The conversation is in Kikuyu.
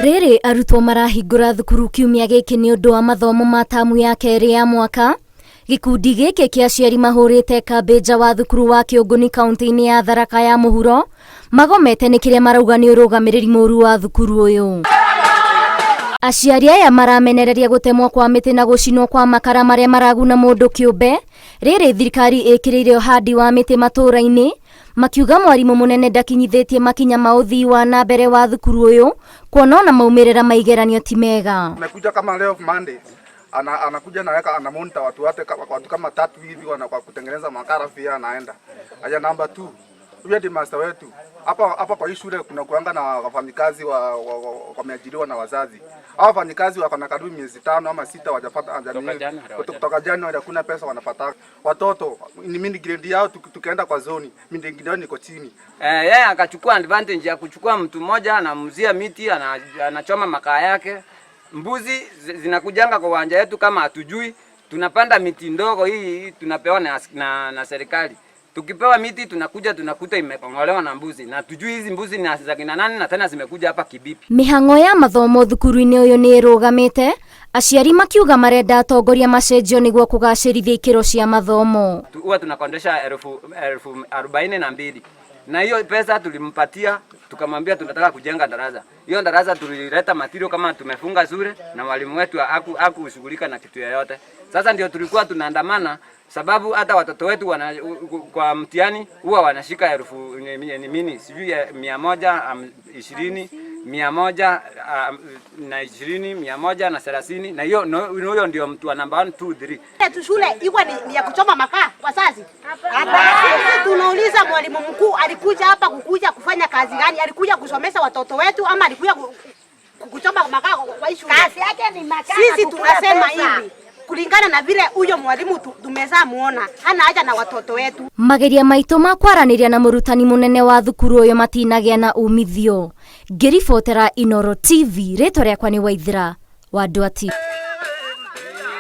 Rĩrĩ arutwo marahingũra thukuru kiumia gĩkĩ nĩ ũndũ wa mathomo ma tamu ya kerĩ ya mwaka. Gĩkundi gĩkĩ kĩa aciari mahũrĩte kambĩ nja wa thukuru wa Kĩũngũni kaunti-inĩ ya Tharaka ya Mũhuro magomete nĩ kĩrĩa marauga nĩ ũrũgamĩrĩri mũru wa thukuru ũyũ. Aciari aya maramenereria gũtemwo kwa mĩtĩ na gũcinwo kwa makara marĩa maraguna mũndũ kĩũmbe rĩrĩ thirikari ĩkĩrĩire ũhandi wa mĩtĩ matũũra-inĩ makiuga mwarimũ mũnene ndakinyithĩtie makinya ma ũthii wa na mbere wa thukuru ũyũ kuona ona maumĩrĩra ma igeranio ti mega. Amekuja kama leo Monday ana, anakuja anaweka ana monitor watu wate watu kama tatu hivi wana kwa kutengeneza makara pia anaenda. Aya, namba 2 huyu headmaster wetu hapa hapa kwa hii shule kuna kuanga na wafanyikazi wa wameajiriwa na wazazi. Hao wafanyikazi wako na karibu miezi 5 ama 6 hawajapata kutoka Januari, hakuna pesa wanapata. Watoto ni mimi grade yao tukienda kwa zoni, mimi grade yao niko chini. Yeye akachukua advantage ya kuchukua mtu mmoja anamuzia miti, anachoma makaa yake. Mbuzi zinakujanga kwa uwanja yetu kama hatujui. Tunapanda miti ndogo hii tunapewa na serikali. Tukipewa miti tunakuja tunakuta imekongolewa na mbuzi na tujui hizi mbuzi ni za kina nani na tena zimekuja hapa kibipi. Mĩhang'o ya mathomo thukuru-inĩ ũyũ nĩ ĩrũgamĩte, aciari makiuga marenda atongoria macenjio nĩguo kũgacĩrithia ikĩro cia mathomo. Huwa tunakondesha 42,000 na hiyo pesa tulimpatia, tukamwambia tunataka kujenga darasa. Hiyo darasa tulileta material kama tumefunga shule na mwalimu wetu hakushughulika na kitu yoyote. Sasa ndio tulikuwa tunaandamana sababu hata watoto wetu kwa mtihani huwa wanashika elfu nini sijui 120, 120, 130, na hiyo huyo ndio mtu wa namba 1 2 3. Tu shule iko ni ya kuchoma makaa wazazi. Sisi tunauliza mwalimu mkuu alikuja hapa kukuja kufanya kazi gani? Alikuja kusomesha watoto wetu ama alikuja kuchoma makaa kwa shule? Kazi yake ni makaa. Sisi tunasema hivi kulingana na vile huyo mwalimu tumeza muona hana haja na watoto wetu. Mageria maitũ ma kwaranĩria na mũrutani mũnene wa thukuru ũyũ matinagĩa na umithio. Ngĩribotera Inooro TV, rĩtwa rĩakwa nĩ Waithira wa Ndwati.